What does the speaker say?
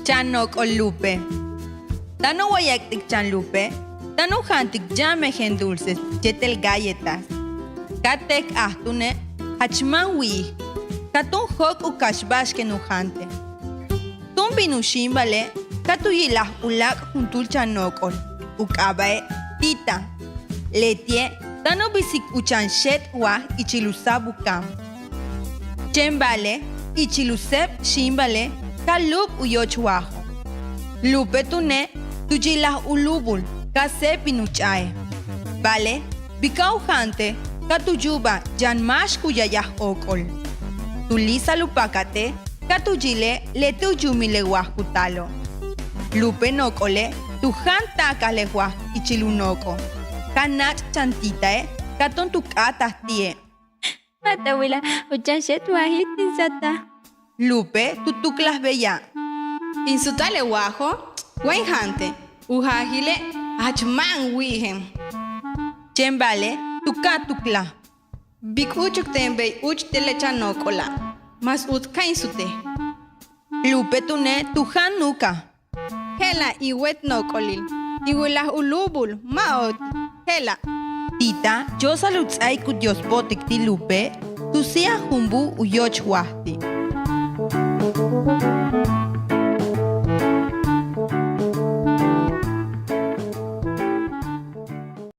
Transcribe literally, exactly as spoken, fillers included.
Chan nook'ol Lupe. Táan u wayak'tik chan Lupe táan u jaantik yaan mejen dulces yéetel galletas. Ka téek aj túune' jach máan wi'ij, ka tun jóok' u kaxba'ax ken u jaante. Tun bin u xíimbale' ka tu yilaj u láak' juntúul chan nook'ol u k'aaba'e' Tita. Leti'e' táan u bisik u chan xéet' waj ichil u sáab u kaam. Chéen ba'ale' ichil u séeb xíimbale' ka lúub u yóoch wajo'. Lupe túune' tu yilaj u lúubul ka séeb bin u ch'a'e'. Ba'ale' bika u jaante' ka tu yu'ubaj yaan máax ku yayaj óok'ol. Tu líisa'al u pakate' ka tu yile' leti' u yuumil le waj ku taalo'. Lupe nook'ole' tu jáan táakal le waj ichil u nook'o'. Ka náach' chan Tita'e' ka tun tu k'áataj ti'e'. Ma' ta wilaj u chan xéet' waji' tin sáataj. Lupe tu tuklaj beya'. In sutaj le wajo', wa in jaante' u jaajile' jach máan wi'ijen. Chéen ba'ale' tu ka'aj tuklaj. Bik úuchuk teen bey úuch ti' le chan nook'ola', mas uts ka in sutej. Lupe túune' tu jáan nuukaj. Je'ela' in wéet nook'olil, in wilaj u lúubul, ma' ooti', je'ela'. Tita yo'osal u ts'áaik u Dios bo'otik ti' Lupe, tu síijaj jumbúul u yóoch waj ti'.